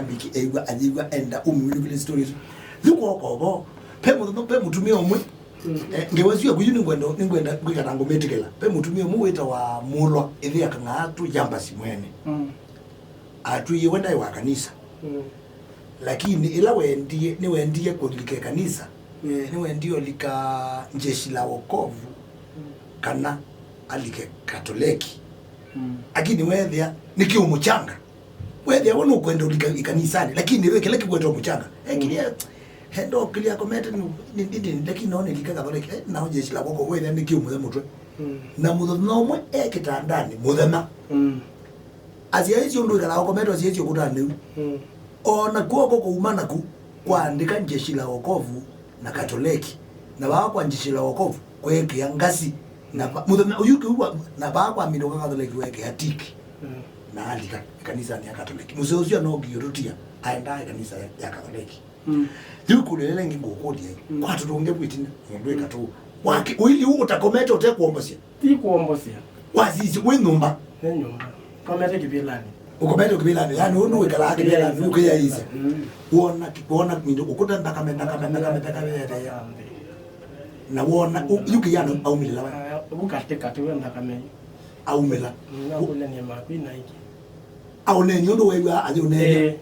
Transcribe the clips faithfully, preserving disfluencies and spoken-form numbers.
Mbiki eĩw'a, ayĩw'a, enda ũmĩwĩlũkĩlye story ĩsu. Yu kwoko vo, pe mũthenya, pe mũtumĩa ũmwe, eh, ngewa ĩsu yaku yu nĩngwenda, nĩngwenda kwĩkana ngũmĩtĩkĩla. Pe mũtumĩa ũmwe wĩtawa Mũlwa, ĩthĩa Kang'aatũ Yambasi mwene. Mm. Atwĩie we ndaĩ wa kanisa. Mm. Lakini ĩla wendie, nĩwendie kũlika ĩkanisa. Eh, nĩwendie ũlika Jeshi la Wokovu, mm, kana alike Katoleki. Mm. Lakini weethĩa nĩ kĩũmũchanga. Weethĩa we nũkwenda ũlika ĩkanisanĩ, lakini ve kĩla kĩkwetwa mũchanga. Ekĩlya, mm, enda ũkĩlya akomete nĩ, nĩ, nĩ, nĩ, lakini no nĩlika Katoleki. Eh, nao Jeshi la Wokovu weethĩa nĩ kĩũmũthe mũtwe. Mm. Na mũthenya ũmwe e kĩtandanĩ mũthenya. Mm. Asyaĩsye ũndũ wĩkalaa ũkomete, asyaĩsye ũkũtanĩ u. Mm. O na kw'oko kũuma naku, kwaandĩka Jeshi la Wokovu na Katoleki. Na vaa kwa Jeshi la Wokovu kweekĩa ngasi. Na va-, mũthenya ũyu kĩu wa-, na vaa kwa Minduka Katoleki weekĩa tiki. Mm. Na alika ĩkanisanĩ ya Katoleki. Mũseo ũsu anookie ũtũtia, aendaa ĩkanisa ya, ya Katoleki. Mm. Yu kũlya ĩla ĩngĩ ngũkũlya, mm, kwa tũtũnge kwĩtina, mũndũ ĩkatũ. Wake, ũithi ũtakomete ũtekuombosya. Ti kuombosya. Wasisye wĩ nyũmba. Nĩ nyũmba. Komete kĩvĩlanĩ. Ũkomete kĩvĩlanĩ, yani ũndũ wĩkalaa kĩvĩlanĩ, ũkĩyaĩsya. Mm. Wona ki-, wona mindu, ũkũta nthakame, nthakame, nthakame, nthakame, yetheea. Na wona, u-, yu kĩyana aumĩlĩla we. Ah, u katĩ katĩ we nthakame. Aumĩla. Mm, nakũlya nĩ makwina iki. Aũneeny'a ũndũ weew'aa ayĩũneeny'a. Ĩĩ,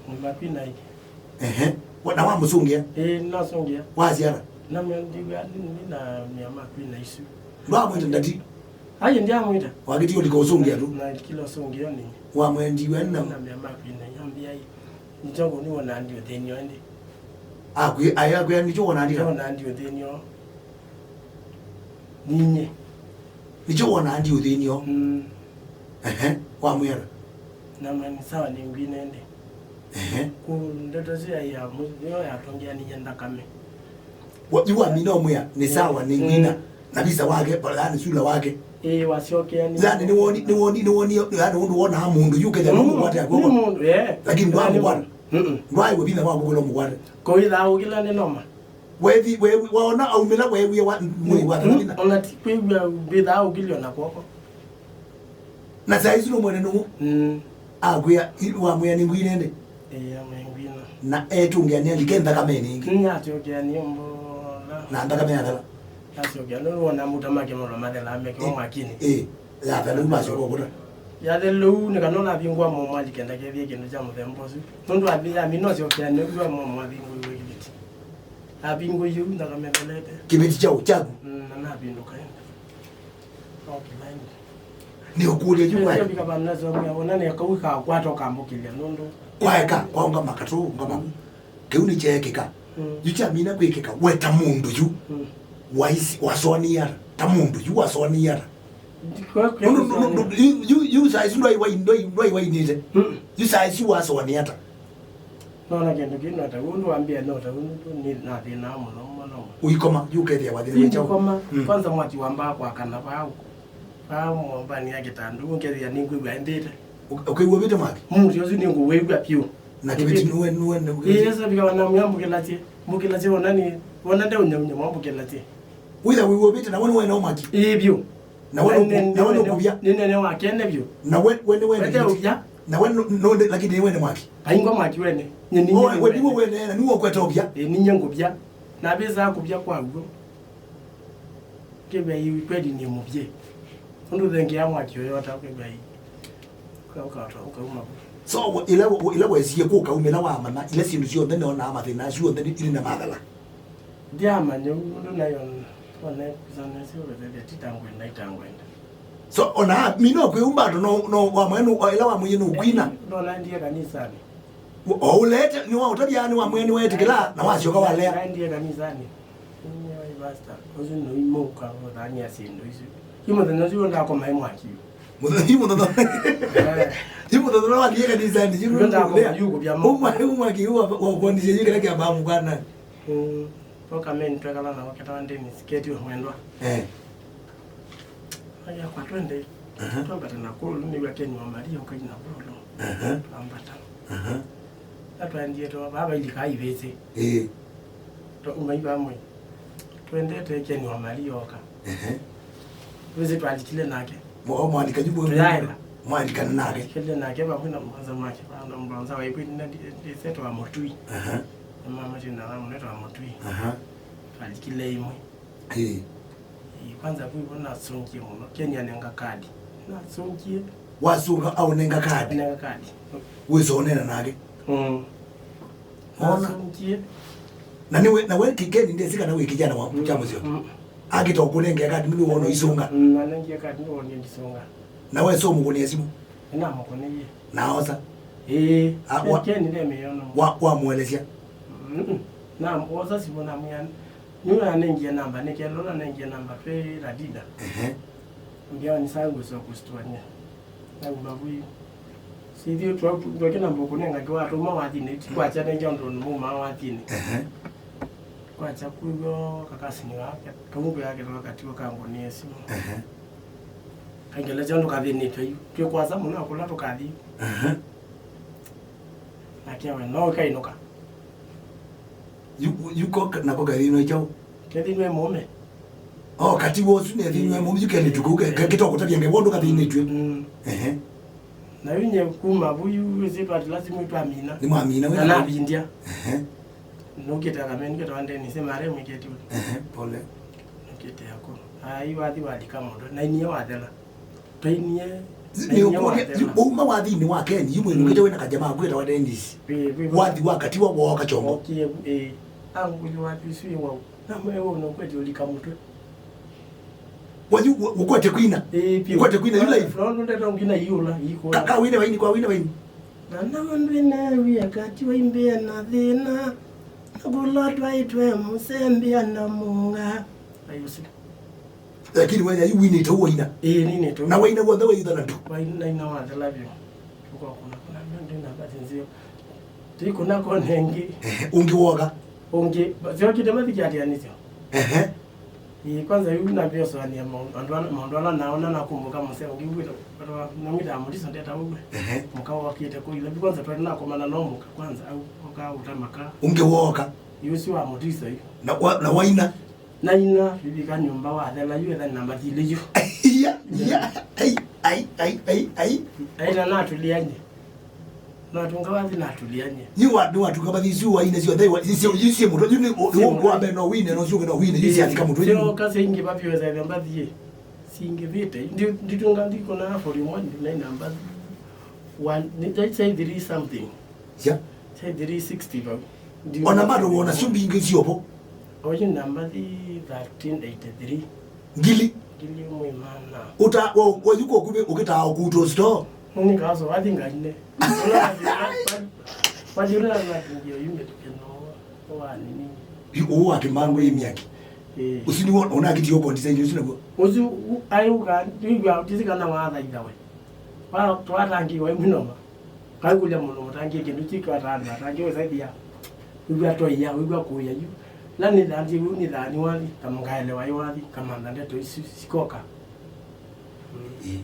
nĩ makwina iki. Ehe. Wa-, na wamũsũngĩa? Ĩĩ, nĩnasũngĩa. Wasyana? Namwĩa ndiw'a nĩ na mĩa makwina isu. Ndwamwĩta ndati? Aye, ndiamwĩta. Wakĩtie ũlika ũsũngĩa tu? Na kila ũsũngĩo nĩ. Wamwendiwe na? Na mĩa makwina, yambĩa ĩ. Nĩkyo nĩwona ndi ũthĩnio ĩndĩ. Akwĩ-, aye akwĩa nĩkyo wona ndi? Nĩkyo wona ndi ũthĩnio. Ninyie. Nĩkyo wonaa ndi ũthĩnio. Mm. Ehe, wamwĩa ata? Namwĩa nĩ sawa, nĩngwina ĩndĩ. Ehe. Ku ndeto ĩsu ya, ya mu-, nĩyo yatũngĩanĩie nthakame. Wa-, yu wamina ũmwĩa, nĩ sawa, nĩngwina. Mm. Na visa wake, pa-, yani sula wake. Ĩĩ, wasyokea nĩ. Yani nĩwoni, nĩwoni, nĩwoni, yani ũndũ wonaa mũndũ, yu kethĩa no mũkwate akw'oko. Nĩ mũndũ, eh. Lakini ndwamũkwata. Mm-mm. Ndwaĩwe vinya wa kũkũla mũkwate. Kũithaa ũkĩla nĩ noma. Wethi, we, waona aumĩla weewie wa, mwĩĩ wa thĩna. Ona ti kwĩw'a mbĩthaa ũkĩlyo na kw'oko. Na saa isu nũmwene nũũ? Mm. Akwĩa, i-, wamwĩa nĩ ngwine ndĩ? Ĩĩ, amwĩa ngwina. Na etũngĩanĩa like nthakamenĩ ĩngĩ? Nĩnatũngĩanĩa mbola. Na nthakame yathela? Natũngĩa, nũwona mũtamake mũno mathela meke mwakinĩ. Ĩĩ, yathela, ũu masyoka ũkũta. Yathela ũu, nĩ kana ũnavingũa momo alikenda kethie kĩndũ kya mũthemba ũsu. Nũndũ athi, amina ũsyokea nĩw'a momo avingũiwe kĩvĩti. Avingũie ũu nthakame ĩthelete. Kĩvĩti kyaũ kyaku? Mm, na navindũka ĩndĩ. No kĩvaini. Nĩ ũkũlya yu kwaeka. Nĩkavamna somia, ona nĩ kau kakwata ũkambũkĩlya nũndũ. Kwaeka, kwaũngama katũ, ũngama. Mm. Kĩu nĩkyeekĩka. Mm. Yu kyamina kwĩkĩka, we ta mũndũ yu. Mm. Waisi, wasonĩa ata? Ta mũndũ yu wasonĩa ata? Kwa, kwa. Nũndũ, nũndũ, nũndũ, yu, yu, yu saa isu ndwai wai-, ndwai, ndwai wainĩte. Mm. Yu saa isu wasonĩa ata? Nona kĩndũ kĩu no ta ũndũ wambĩa no ta ũndũ nĩ nathĩnaa mũno mũno. Ũikoma, yu ũkethĩa wathĩnĩwe kyaũ? Sikoma, mm, kwanza mwaki wambaa kwakana vaa, vaa mwombani ya kĩtanda, ũkethĩa nĩngwĩw'a ĩmbĩte. Ũ-, ũkĩw'a ũvĩte mwaki? Mũtĩ ũsu nĩngũwĩw'a vyũ. Na kĩvĩti nĩwe, nĩwe, nĩwe. Ĩĩ, sasa vika wana mwambũkĩlasye, mbũkĩlasye wona nĩ, wona ndeũnyaunya mwambũkĩlasye. Wĩtha wĩw'a ũvĩte na we nĩwene mwaki? Ĩĩ vyũ. Na we nũkũ-, na we nũkũvya? Nĩ nene wa kene vyũ. Na we, we nĩ wene kĩvĩti? Ũvya. Na we nũ-, nũndĩ, lakini nĩ wene mwaki? Aingwa mwaki wene. Nye nĩ. Oh, we nĩwe wene, na nĩwe ũkwete ũvya? Ĩĩ, nĩ nye ngũvya. Na vĩsaa kũvya kwa w'o. Kĩvya yu kweli nĩ mũvyĩ. Ũndũ thengia mwaki ũyota kĩvya yu. Ũka, ũka, ũka, ũkauma vu. So, ĩla, ĩla wesie kũka umĩla wamanya, ila syĩndũ syonthe nĩonaa mathĩna asu onthe nĩ, ilĩ na mathela. Ndiamanya ũu, ũndũ nayo, ona kusana sio wetete titangwenda, itangwenda. So, ona mina kwĩumba andũ no, no, wamwene, ĩla wamwĩie nũkwina. Ndona ndiye kanisani. O ũlete, nĩwaũtavya nĩ wamwene nĩweetĩkĩla, na wasyoka walea. Naendie kanisani. Nĩ pastor, ũsu nĩimũka ũthania syĩndũ isu. Yu mũthenya ũsu ndakomae mwaki. Mũthenya, yu mũthenya. Eh. Yu mũthenya ũla wathie kanisani, yu. Yu ndakoma, yu kũvya. Ũmwa, ũmwa ki, wa, wa kuonisya yu kĩla kĩambaa mũkwana. Mm. Toka men twekala na waketa wa Dennis, keti wa mwendwa. Eh. Aya kwa twende. Aha. Twambata na kulu, nĩ wa Ken wa Maria, ũkaina kulu. Aha. Twambata. Aha. Na twaendie to, baba ilika ivĩsĩ. Eh. To, umai vamwe. Twendete Ken wa Maria oka. Ehe. Wĩsĩ twalikile nake. Mo-, o mwalika yu mwe-. Tũyaenda. Mwalikana nake? Kĩlĩ nake vamwe na mwanza make, na mwanza wa ĩkwĩti na ndĩsetwa wa Mũtui. Aha. Na mama tena na mwana wa Mũtui. Aha. Alikile imwe. Ĩĩ. Ĩĩ, kwanza kwĩvo nasũngie mũno. Keni anenga kadi. Nasũngie. Wasunga aũnenga kadi? Anenga kadi. Wĩsonena nake? Mm. Ona. Nasũngie. Na niwe, na we Keni ndesi kana wĩ kijana wa, mm, kya mũseo? Mm. Akita ũkũnengea kadi nĩwe wona isunga? Mm, nanengie kadi nĩwe wona ndisunga. Na we so mũkũnĩa simu? Nĩnamũkũnĩie. Na osa? Ĩĩ. A, wa, Keni ndemĩona. Wa, wamũelesya? Mm-mm. Na osa simu namwĩa, nĩwe anengie namba, nĩkelo nanengie namba twĩ Radida. Ehe. Ndiawa nisangu so kustwania. Nauma vui. Sithiĩ twakĩna mbũkũ nenga kĩwatũma wathinĩ, ti kwakya nengya ũndũ mũmaa wathinĩ. Ehe. Kwakya kwĩw'o kakasini wake, kaungu yake twakatiwa kangũnĩe simu. Ehe. Kaingela kyondo kathĩnĩtwe yu. Twĩ kwasa mũno kũla tũkathi. Ehe. Nake we, no ũkainũka. Yu, yu ko, nako kathĩnwe kyaũ? Kethĩnwe mũme. Oh, kati wosu nethĩnwe mũme, yu kelĩtu kũu, ke, ke, kĩtokũtavya ngai wondũ kathĩnĩtwe. Mm. Ehe. Na yu nye kuma vu yu, ĩsĩ twati lazima twamina. Nĩ mwamina, na wĩna navindya. Ehe. Nũkĩte akameni kĩtawa Dennis, mare mwĩkĩti ũla. Ehe, pole. Nũkĩte ako. Ai, wathi walika mũndũ. Na inie wathela. Twainie. Nĩ ũkũlya, yu, wauma wathinĩ wa Keni, yu mwĩnũkĩte wĩna kajama aku kĩtawa Dennis. Ĩĩ, ĩĩ. Wathi wa katiwa wooka kyongo. Okie, ĩĩ. Angũlyo wathi ũsu wĩ wau. Na mwe wona ũkwete ũlika mũtwe. Wa yu, wa, ũkwete kwina? Ĩĩ, piũ. Ũkwete kwina, yu live? No, no, ndeta ngina iũla, ikũla. Ka, ka wine waini, kwa wine waini. Na nawe ndwĩna wia kati wa imbea na thĩna. Na kũla twaitwe mũsembea na mũnga. Ayo sila. Lakini we yai winĩte ũũ waina. Ĩĩ, ninĩte ũũ. Na waina w'onthe waitha na ndu. Waina, naina wathela vyũ. Ũkakũna, kũna, ndĩ na mbathi nzeo. Tikũna kone ĩngĩ. Ehe, ũngĩ woka. Ũngĩ, syokite mathi kĩatĩanĩsyo. Ehe. Ĩĩ, kwanza yu nambĩosania maũndũ ala, maũndũ ala naona nakumbuka mũseo ũngĩ wĩta, namwĩtaa Mũtiso ndeta ũguo. Ehe. Mũka wokĩte kũila. Kwanza twatĩ nakomana no mũka kwanza au, ũka ũtamaka. Ũngĩ woka. Yu ũsu wa Mũtiso yu. Na wa, na waina. Naina, vivika nyũmba wathela yu etha na mathili yu. Iya, iya, ai, ai, ai, ai, ai. Aina natulianye. Natunga wathi natulianye. Yu wa, nĩ watunga mathi isu waine syonthe, wa, isi, isi mũtwe, yu nĩ, yu wa mbee no wine, no syũke no wine, yu syathika mũtwe, yu. Syoka singi vavyo etha mbathi ye. Singivite. Ndi, nditunga ndikona volume one, naina mbathi. One, ni, say three something. Ya. Say three sixty vau. Ona mato wona syo mbingĩ syovo. Oyu namba thi thirteen eighty-three. Ngili. Ngili mwĩ mana. Uta, wa, wa yuko kube ukitaa ukuto store. Nini kaso wathi ngaine. Wathi ula na ndio yume tukeno. Wa nini? Yu, uwa kimango imiaki. Eh. Usini wona, ona kiti yoko design usina go. Uzu, ai uka, ndio ya tizika na wa thaitha we. Wa, twatangi wa imunoma. Kaikũlya mũndũ mũtangĩĩe kĩndũ kĩ kĩwataa andũ atangĩ wĩsethĩa wĩw'a toia, wĩw'a kũĩa yu. Na nĩthandie wĩu nĩthaani wathi, kamũkaelewa ĩ wathi, kamantha ndeto isu sikoka. Mm. Ĩĩ.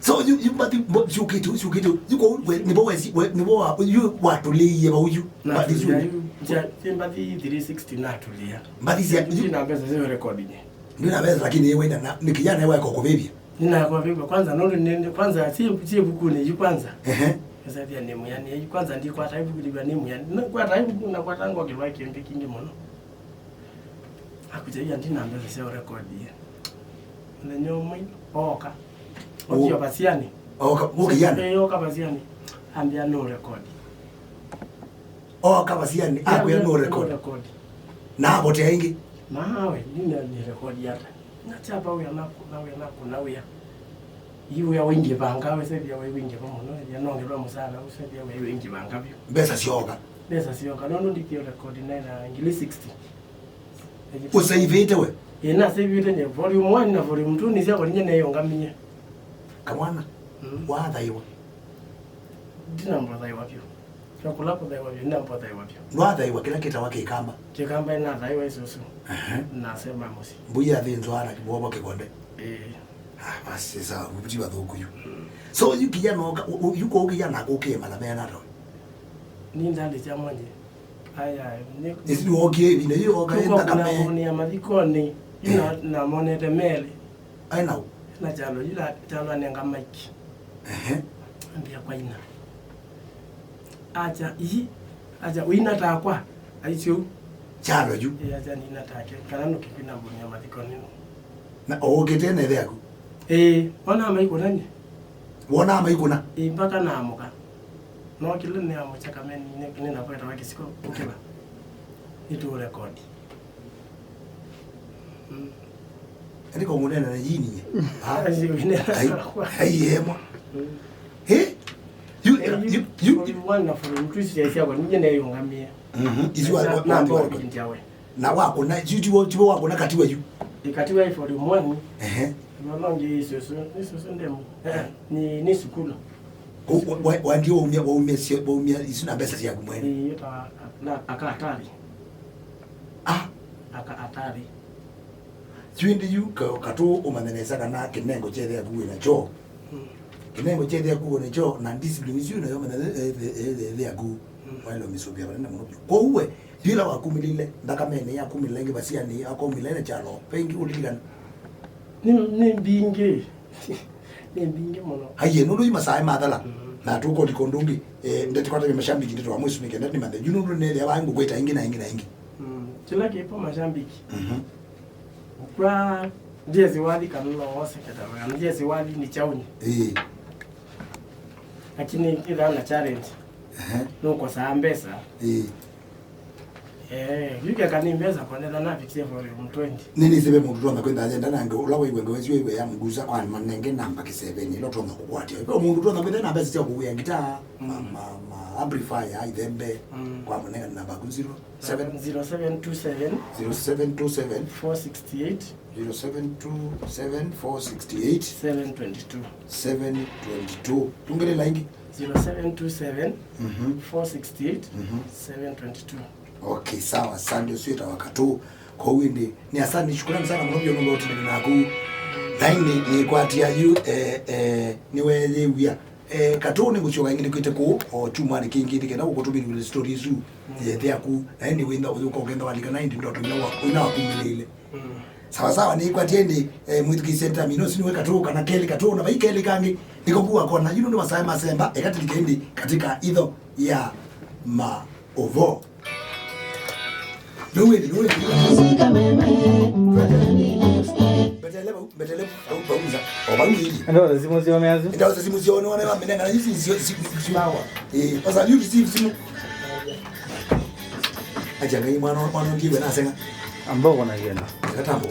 So, yu, yu mbathi, mbo-, syũkĩte, syũkĩte, yu kũu, we, nĩvo wesi, we, nĩvo wa, yu watũlĩie vau yu. Mbathi isu. Natũlĩa yu, sya, sya mbathi three sixty natũlĩa. Mbathi sya, yu. Ndina mbesa sya rekodinye. Ndina mbesa, lakini ĩwe na, na, nĩ kijana ĩwe kwa kũvĩvya. Nĩnakwa vĩw'a kwanza, nũndũ nĩ, nĩ, kwanza, syĩ, syĩ ĩvukunĩ yu kwanza. Ehe. Nĩsethĩa nĩ mwĩanĩe yu kwanza, ndikwata ĩvuku ndiw'a nĩ mwĩanĩe. Nakwata ĩvuku, nakwata ngokĩlwa kĩndũ kĩngĩ mũno. Akũkya yu ndina mbesa sya ũrekodi. Mũthenya ũmwe, ooka. Okia vasianĩ. Ooka, ũkĩana? Ĩĩ, ooka vasianĩ. Ambĩa no record. Ooka vasianĩ, akwĩa no record. No record. Na avotea ĩngĩ. Mawe, nina nĩ record ata? Na kyapa wĩa nakũna, wĩa nakũna wĩa. Yu wĩa waingĩvanga, wĩsethĩa wĩ wĩingĩva mũno, ethĩa nongelwa mũsala, wĩsethĩa wĩ wĩingĩvanga vyũ. Mbesa syoka. Mbesa syoka, nũndũ ndikie record naĩ na ngili sixty. Ũsaivĩte we? Ĩĩ, nasaivĩte nye volume one na volume two nĩsyakolinye neyũngamie. Kamwana, mm, wathaiwa? Ndinambothaiwa vyũ. Syo kũla kũthaiwa vyũ, ndinambothaiwa vyũ. Ndwathaiwa kĩla kĩtawa kĩkamba? Kĩkamba nĩnathaiwa ĩsusu. Ehe. Nasema mũsyĩ. Mbũi yathĩnzwa na kĩvovo kĩkonde. Ĩĩ. Ah, basi, sawa, vuti vathũku yu. Mm. So, yu kijana oka, u-, u-, yu kwa kijana akũkĩe mala mena tawe. Ni ndali cha mwenye. Aya, ni. Isi wokie ĩvinda yu oka ĩ nthakame. Kũnĩa mathikonĩ, yu na, eh, namonete melĩ. Aĩ nau? Na Kyalo, yu na Kyalo anenga maiki. Ehe. Ambia kwaina. Acha, ii, acha, uina takwa, aisye ũu. Kyalo yu. Ĩĩ, acha nina take, kana nũkĩkwina mbũni ya mathiko nĩno. Na ũũkĩte na ĩthe yaku? Ĩĩ, wona maikũna nye? Wona maikũna? Ĩĩ, mpaka naamũka. No kĩla nĩ amũchaka meni, nĩ, nĩ nakweta wa kĩsiko, ũkĩla. Nĩ tu record. Mm. Ati kwa munene na yini nye. Ah, ai, ai, yemwa. Mm. Eh? You, eh, you, you, you, you. One na for two cia cia kwa ninye ne yungamie. Mhm. Isu wa, na, wa, na wa, mbao wa, binti yawe. Na wako na, you, you, you wako na katiwa yu. Ikatiwa for one. Ehe. No, no, ngi isu, isu, isu, isu ndemu. Eh, ni, ni sukulu. Wa, wa, wa, ndio waumia, waumia, cia, waumia isu na mbesa ciaku mwene. Ni, ta, na, aka hatari. Ah. Aka hatari. Yu ĩndĩ yu ka-, Katũ ũmanye nesa kana kĩnengo kya ĩthe yaku wĩ nakyo. Mm. Kĩnengo kya ĩthe yaku wĩ nakyo, na discipline isu nayo manya ĩthe, ĩthe, ĩthe yaku. Mm. Waĩle ũmĩsũvĩa vanene mũno vyũ. Kwoou we, yu ĩla wakumĩlĩile nthakamenĩ, yakumĩlĩla ĩngĩ vasianĩ, yakumĩlĩla ĩna kyalo, ve ĩngĩ ũlilikana? Nĩ, nĩ mbingĩ. Nĩ mbingĩ mũno. Aiye, nũndũ yu masaa mathela, mm, na tũkũlika ũndũ ũngĩ, eh, ndetikwatavya mashambiki ndeto wa mwĩsumĩke, ndati nĩmanthe. Yu nũndũ nĩthĩa wa ngũkwĩta ĩngĩ na ĩngĩ na ĩngĩ. Mm, kĩla kĩpo mashambiki. Mhm. Kwa ndiesi wathi kana no wose kĩtaro, kana ndiesi wathi nĩ kyaũnĩ. Ĩĩ. Lakini ĩthaa na challenge. Ehe. Nũkosaa mbesa. Ĩĩ. Eh, yu keka nĩ mbesa kwanetha navikie volume twenty. Nĩ nĩsĩ ve mũndũ tũtonya kwĩtha agenda na nge ũla waĩw'a ngewa ĩsu ĩwe ya mũgusa kwa manenge namba kĩseveni ĩla tũtonya kũkwatĩa. Ve mũndũ tũtonya kwĩtha na mbesa sya kũwĩa ngitaa, mm, ma, ma, ma amplifier, ithembe, mm, kwa mũnenga namba yaku zero seven. Seven zero seven two seven. Zero seven two seven. Four sixty eight. Zero seven two seven four sixty eight. Seven twenty two. Seven twenty two. Tũngĩlĩla ĩngĩ. Zero seven two seven, mhm, four sixty eight, mhm, seven twenty two. Okay, sawa, asante, ũsu wĩtawa Katũ. Kwoou ĩndĩ, nĩ asante, shukrani sana mũno vyũ nũndũ ũtindĩkĩ naku. Na ĩndĩ nĩkwatia yu, eh, eh, nĩweyĩw'a. Eh, Katũ nĩngũsyoka ĩngĩ nĩkwĩte kũũ, o kyumwanĩ kĩngĩ, nĩkenda ũkũtũmĩlile story isu, mm, eh, yaku. Na ĩndĩ wĩna ũyũka ũkenda walika na ĩndĩ ndoto ina wa-, ina wakumĩlĩile. Mm. Sawa sawa, nĩkwatie ĩndĩ, eh, mwĩthukĩĩsya ntamino, ũsu nĩwe Katũ kana kelĩ Katũ, na vai kelĩ kangĩ, nĩko kuwa kona, yu nũndũ masaa masemba, eka tũlike ĩndĩ katika itho ya maũvoo. Nũwĩthĩ, nũwĩthĩ. Mbetele vau, mbetele vau, vau nza. O vau ĩlĩ. Enda ũthe simũ syoo measu. Enda ũthe simũ syoo, nĩwona wamenenga na isi sio, si, si, eh, osa, you receive simũ. Acha ngai mwana, mwana ndiwe naseng'a. Amboko na kĩndũ. Eka tambo